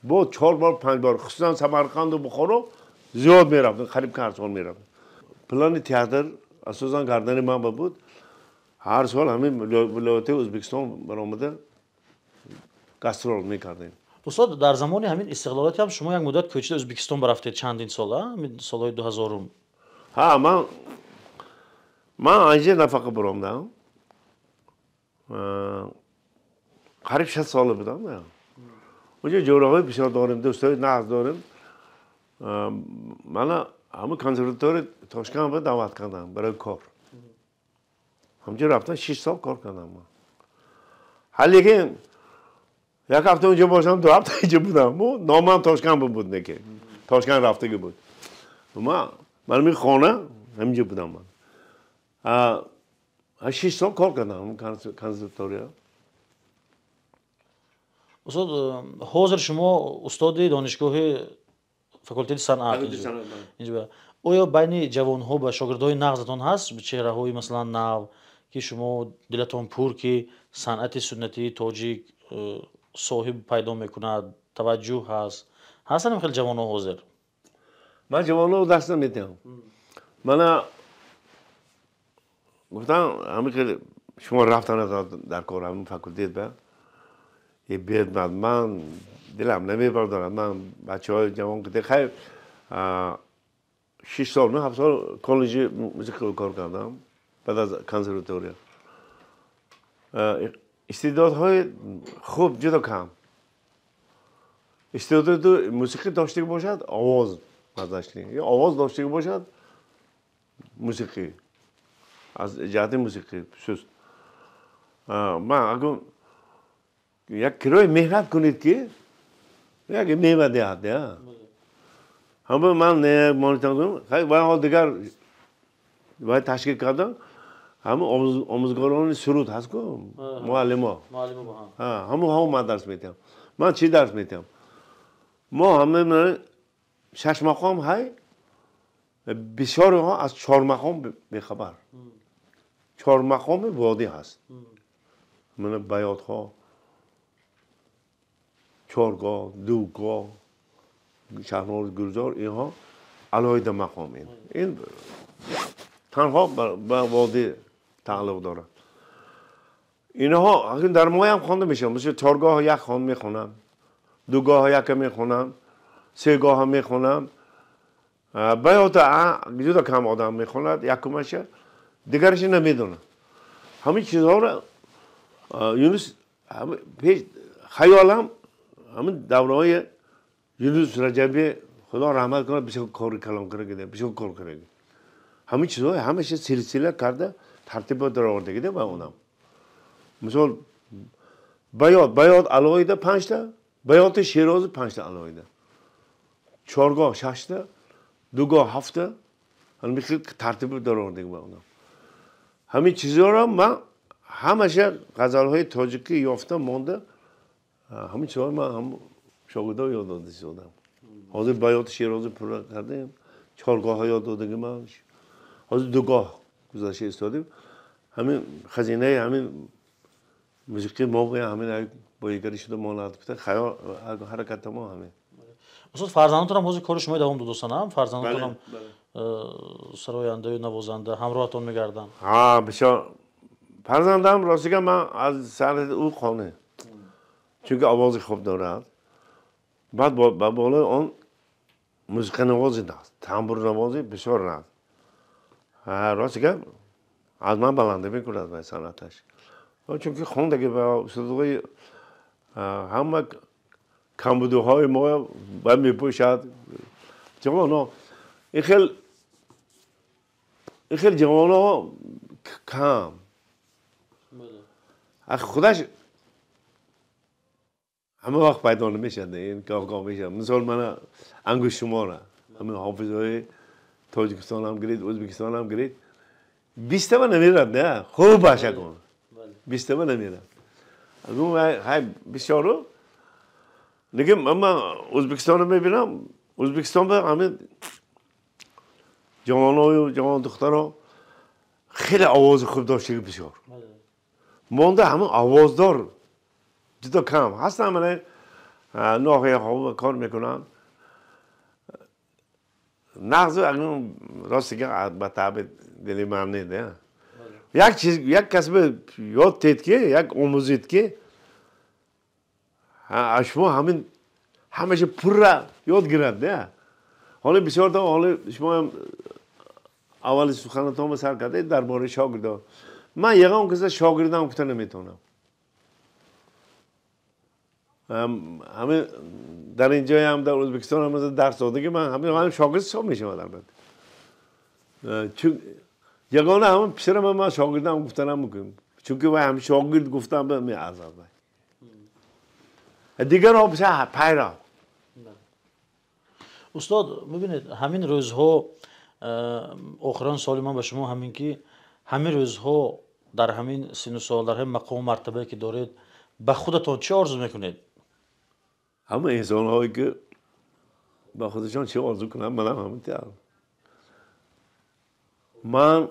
Бо 4 бор 5 бор, хусусан Самарқанду Бухоро зиёд мерафтем, қариб ки ҳар сол мерафтем. Плани театр асосан гардани ман ба буд. Ҳар сол ҳамин вилояти Ӯзбекистон баромада гастрол мекардем. Устод, дар замони ҳамин истиқлолият ҳам шумо як муддат кӯчида Ӯзбекистон барафтед, чандин сол, солҳои 2000-ум? Ҳа, ман анҷа нафақа баромадам. Қариб 6 сола будам. Онҷо ҷӯраҳои бисёр дорем, дӯстои нағз дорем. Мана ҳамин консерваторияи Тошканд ба даъват кардам барои кор. Ҳамҷо рафтам, 6 сол кор кардам ман. Ҳа, лекин як ҳафта онҷо бошам, 2 ҳафта инҷо будам. Номам Тошканд буд, неки Тошканд рафтагӣ буд. Ман ҳамин хона ҳаминҷо будам ман. 6 сол кор кардам консерватория. Устод, ҳозир шумо устоди донишгоҳи факултети санъат инҷо. Оё байни ҷавонҳо ба шогирдҳои нағзатон ҳаст чеҳраҳои масалан нав, ки шумо дилатон пур, ки санъати суннатии тоҷик соҳиб пайдо мекунад, таваҷҷӯҳ ҳаст? Ҳастанд хеле ҷавонҳо ҳозир? Ман ҷавонҳо даст намедиҳам. Мана гуфтам ҳамин хеле шумо рафтан дар кор ҳамин факултет ба бед ман дилам намебардорад. Ман бачаҳои ҷавон ки хайр 6 сол, 7 сол коллеҷи мусиқӣ кор кардам баъд аз консерватория. Истеъдодҳои хуб ҷудо кам. Истеъдоди мусиқӣ доштагӣ бошад, овоз мазашли. Ё овоз доштагӣ бошад, мусиқӣ. Аз ҷиҳати мусиқӣ суст. Ман агар як кирои меҳнат кунед ки як мева диҳад, ҳама ман монитор кунам, хай вай ҳол дигар вай ташкил кардам, ҳама омӯзгорони суруд ҳаст ку, муаллимо. Ҳамонҳо ман дарс медиҳам. Ман чӣ дарс медиҳам? Мо ҳама 6 мақом ҳай, бисёриҳо аз 4 мақом бехабар. 4 мақоми водӣ ҳаст. Мана баятҳо, 4гоҳ, 2гоҳ, шаҳнор, гулзор, инҳо алоҳида мақом. Ин танҳо ба водӣ тааллуқ дорад. Инҳо дар моям хонда мешаванд. Мисол 4гоҳ як хон мехонам, 2гоҳ як мехонам, 3гоҳ мехонам. Баята ҷудо кам одам мехонад, якумаша, дигараши намедонад. Ҳамин чизҳоро Юнус пеш хаёлам ҳамин давраҳои Юнус Раҷабӣ, Худо раҳмат кунад, бисёр кори калон карда, бисёр кор карда. Ҳамин чизҳо ҳамаша силсила карда тартибот даровардагида ба онам. Мисол баят, баят алоҳида 5та, баяти Шерозӣ 5та алоҳида. 4гоҳ 6та, 2гоҳ 7та, ҳамин хел тартибот даровардагӣ ба онам. Ҳамин чизҳоро ман ҳамаша ғазалҳои тоҷикӣ ёфта монда, ҳамин чизҳоро ман ҳам шогирдҳо ёд дода истодам. Ҳозир баяти Шерозӣ пурра кардем, 4гоҳ ёд додагӣ ман. Ҳозир 2гоҳ гузашта истодем. Ҳамин хазинаи ҳамин мусиқии мо ҳамин боигарӣ шуда монад, хаёл ҳаракати мо ҳамин. Устод, фарзандотонам ҳозир кори шумо давом додостанам? Фарзандотонам сарояндаю навозанда ҳамроҳатон мегарданд. Ҳа, бисёр фарзандам ростига ман аз санъати ӯ қонеъ, чунки овози хуб дорад. Баъд ба болои он мусиқанавози аст, тамбурнавози бисёр аст. Ростига аз ман баландӣ мекунад ба санъаташ, чунки хондаги ба устодҳои ҳама камбудиҳои мо ба мепӯшад. Ҷавонҳо ин хел ҷавонҳо кам худаш ҳама вақт пайдо намешавад, ин гоҳ-гоҳ мешавад. Мисол мана ангуштшумора ҳамин ҳофизҳои Тоҷикистон ҳам гиред, Ӯзбекистон ҳам гиред, бистава намерад, не хуб башакун бистава намерад. Ҳай бисёру лекин ман Ӯзбекистонро мебинам, Ӯзбекистон ба ҳамин ҷавоною ҷавон духтаро хеле овози хуб доштаги бисёр монда, ҳамин овоздор ҷудо кам ҳастанд. Мана ноҳияҳо кор мекунанд, нағзу ростига ба таъби дили ман не. Як чиз, як касбе ёд тед ки, як омӯзид ки шумо ҳамин ҳамаша пурра ёд гирад. Ҳоло бисёрта, ҳоло шумоам аввали суханатонро сар кардед дар бораи шогирдо. Ман ягон каса шогирдам гуфта наметавонам. Ҳамин дар ин ҷоям, дар Ӯзбекистон ҳам дарс додаги ман ҳамин шогирд ҳисоб мешавад албатта. Чун ягона ҳамин писарам ман шогирдам гуфта намекунам, чунки вай ҳам шогирд гуфтам меарзад. Дигарҳо писа пайрав. Устод, бибинед, ҳамин рӯзҳо охирон суоли ман ба шумо ҳамин ки ҳамин рӯзҳо дар ҳамин сину сол, дар ҳамин мақому мартабае ки доред, ба худатон чӣ орзу мекунед? Ҳама инсонҳое ки ба худашон чӣ орзу кунанд, манам ҳамин тавр. Ман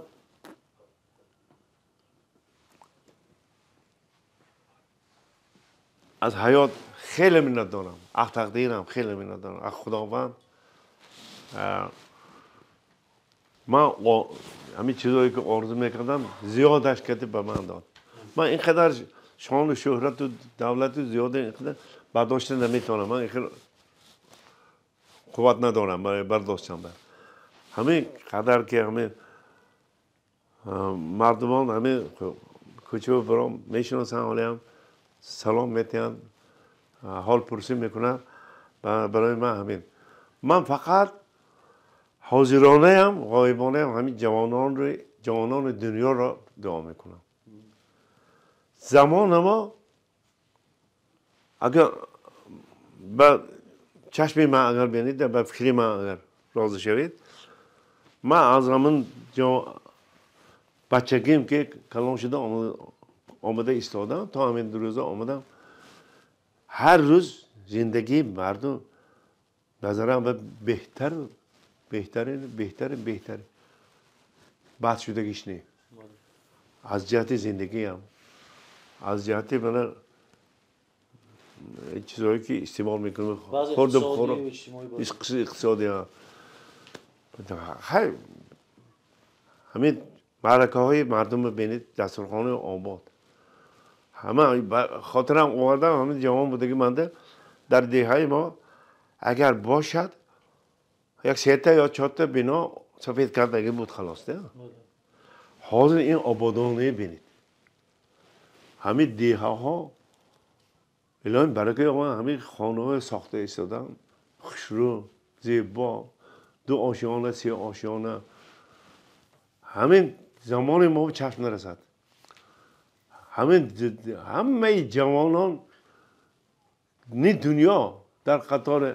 аз ҳаёт хеле миннат дорам, аз тақдирам хеле миннат дорам, аз Худованд. Ман ҳамин чизҳое ки орзу мекардам, зиёдаш кати ба ман дод. Ман ин қадар шону шӯҳрату давлату зиёда ин қадар бардошта наметавонам. Ман ин хел қувват надорам барои бардоштан. Ҳамин қадар ки ҳамин мардумон ҳамин кӯчаву баром мешиносанд, ҳолиам салом метиҳанд, ҳолпурсӣ мекунанд, барои ман ҳамин. Ман фақат ҳозиронаям, ғоибонаям ҳамин ҷавонони дунёро дуо мекунам. Замони мо агар ба чашми ман агар бинед, ба фикри ман агар розӣ шавед, ман аз ҳамин бачагим ки калон шуда омада истодам, то ҳамин рӯза омадам, ҳар рӯз зиндагии мардум назарам ба беҳтар, беҳтарин, беҳтарин, беҳтарин бад шудагиш не. Аз ҷиҳати зиндагиам, аз ҷиҳати мана чизҳое ки истеъмол мекунем, хӯрду хӯрок, иқтисодӣ. Хай ҳамин маъракаҳои мардумро бинед, дастурхонаи обод. Ҳама хотирам овардам, ҳамин ҷавон будаги манда дар деҳаи мо агар бошад як сета ё чорта бино сафед кардаги буд, халос. Ҳозир ин ободоние бинед, ҳамин деҳаҳо илоҳи баракаи омад, ҳамин хонаҳое сохта истодан хушрӯ, зебо, ду ошёна, се ошёна. Ҳамин замони мо чашм нарасад. Ҳамин ҳамаи ҷавонон ни дунё дар қатори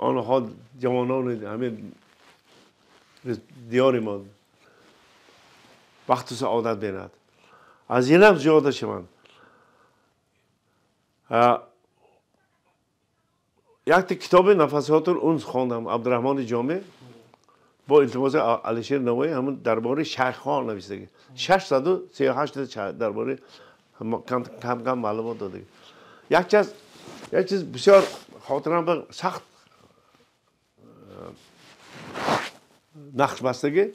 онҳо ҷавонони ҳамин диёри мо вақту саодат бинад, аз инам зиёда шаванд. Якта китоби Нафасотул унс хондам, Абдураҳмони Ҷомӣ бо илтимоси Алишер Навоӣ, ҳамин дар бораи шайхҳо нависдаги, 638 дар бораи кам кам маълумот додаги. Як чиз бисёр хотирам ба сахт нақш бастагӣ.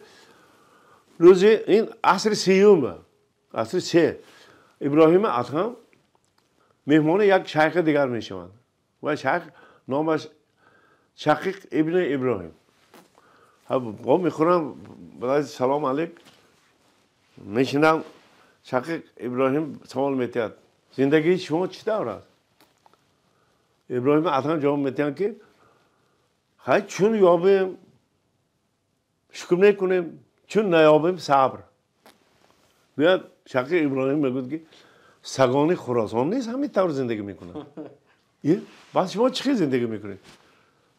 Рӯзи ин асри сеюм, асри се, Иброҳими Адҳам меҳмони як шайхи дигар мешаванд ва шайх номаш Шақиқ ибни Иброҳим. Бо мехӯрам, салом алейк, мешинам. Шақиқ Иброҳим савол метиҳад: зиндагии шумо чӣ тавр аст? Иброҳими Адҳам ҷавоб метиҳанд ки хай, чун ёбем шукр мекунем, чун наёбем сабр. Гӯяд Шақиқ Иброҳим мегӯяд ки сагони Хуросон нест ҳамин тавр зиндагӣ мекунанд. Баъд шумо чӣ хел зиндагӣ мекунед?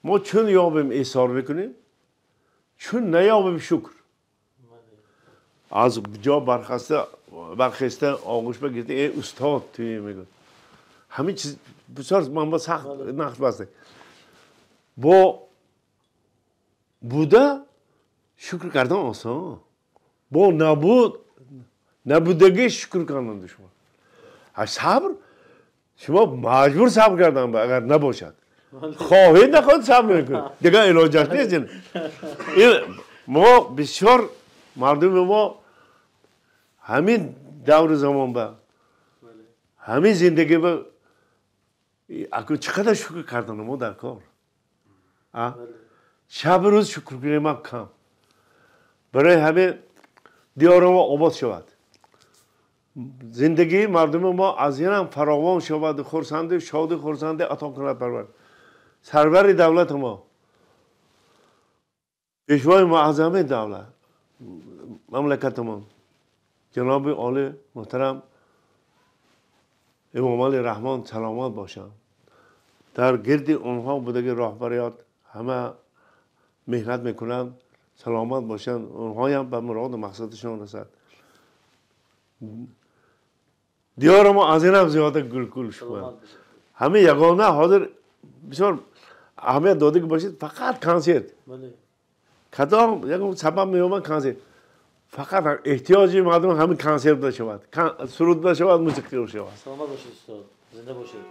Мо чун ёбем эъсор мекунем, чун наёбем шукр. Аз ҷо бархеста оғӯш багирифта: э устод, туе мегӯяд. Ҳамин чиз бисёр манба сахт нақш баста. Бо буда шукр кардан осон, бо набуд набудагӣ шукр кардан душвор. Сабр, шумо маҷбур сабр кардан агар набошад. Хоҳед нахоҳед сабр мекунед. Дигар илоҷаш нест. Мо бисёр мардуми мо ҳамин даври замон ба ҳамин зиндагӣ ба акун чӣ қадар шукр кардан мо дар кор. Шабу рӯз шукр кунем ҳам кам. Барои ҳамин диёри мо обод шавад, зиндагии мардуми мо аз ин ҳам фаровон шавад, хурсанди шоди хурсанди ато кунад парвар. Сарвари давлати мо, пешвои муаззами давлат мамлакатамон ҷаноби олӣ муҳтарам Эмомалӣ Раҳмон саломат бошанд. Дар гирди онҳо будаги роҳбариёт ҳама меҳнат мекунанд, саломат бошанд, онҳоям ба муроду мақсадашон расад. Диёри мо аз ин ҳам зиёда гулгул шавад. Ҳамин ягона ҳозир бисёр аҳамият дода ки бошед, фақат консерт. Кадом ягон сабаб меёбанд консерт. Фақат эҳтиёҷи мардум ҳамин консерт бошад, суруд бошад, мусиқӣ бошад. Саломат бошед устод, зинда бошед.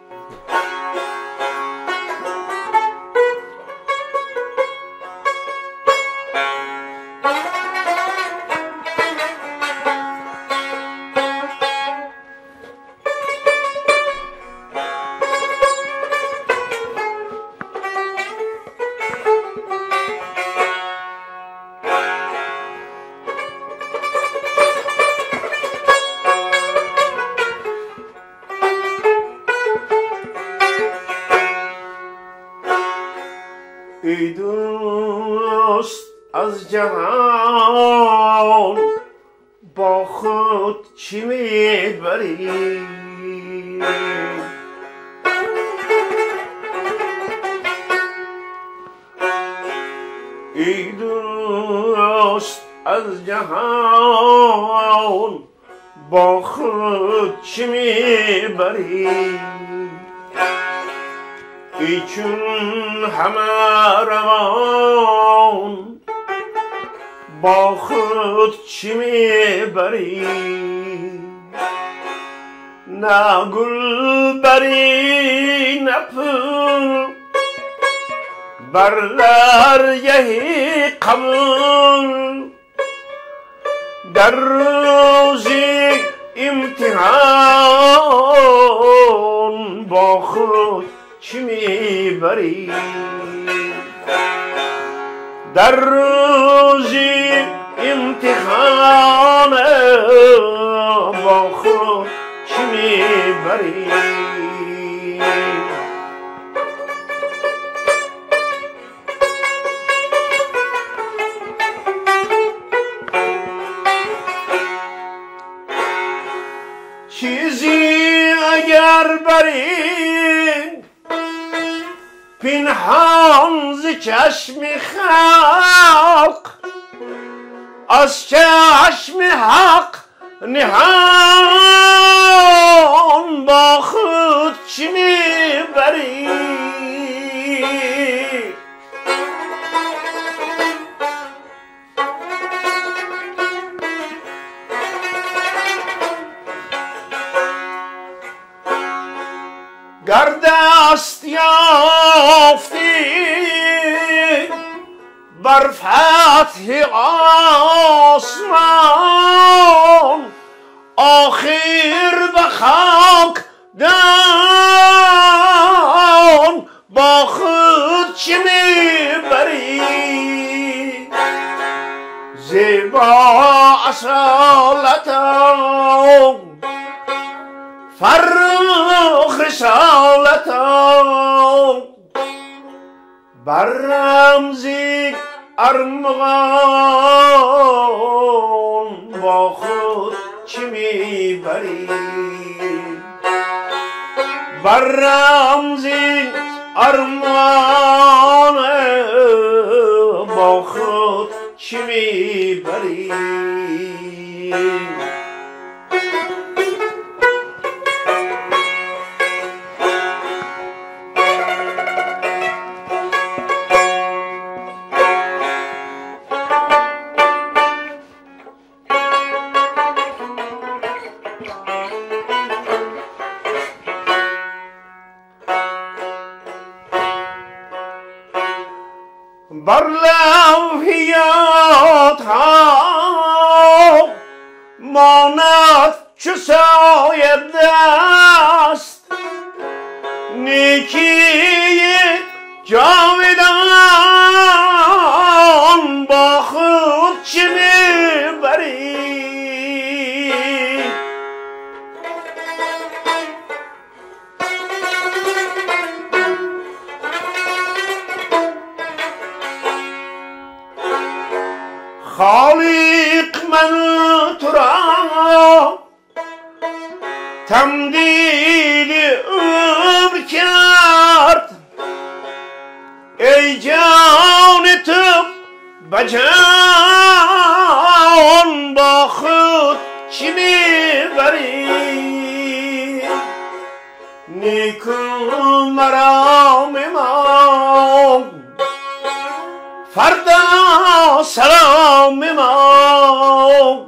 ای دوست از جهان با خود چی میبری؟ ای دوست از جهان با خود چی میبری؟ ای چون همه روان با خود چی میبری؟ نه گل بری نه پول، بر درگه قبول. در روز امتحان با خود چی میبری؟ در روز امتحان با خود چی میبری؟ چیزی اگر بری پنهان ز چشم خلق، از چشم حق نهان با خود چی میبری؟ گر دست یافتی بر فتح آسمان آخر به خاک دان با خود چه میبری زیبا اصالتم فرخ رسالتم بر رمزی ارمغان با خود چه میبری بر رمزی ارمغان با خود چه میبری بر لوحیات ها ماند چو سایه دست نیکی جاودان با خود چه میبری خالق من تو را تمدید عمر کرد ای جان تو به جان با خود چی میبری نیکو مرام ما فردا سلام ما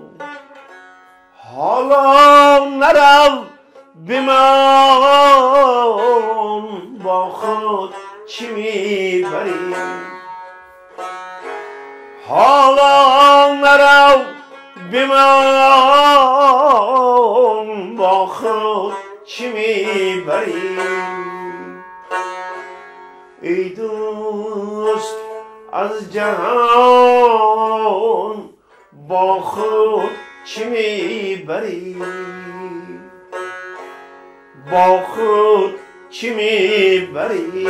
حالا نرو به من با خود چی میبری حالا نرو به من با خود چی میبری ای دوست از جهان با خود چی میبری با خود چی میبری.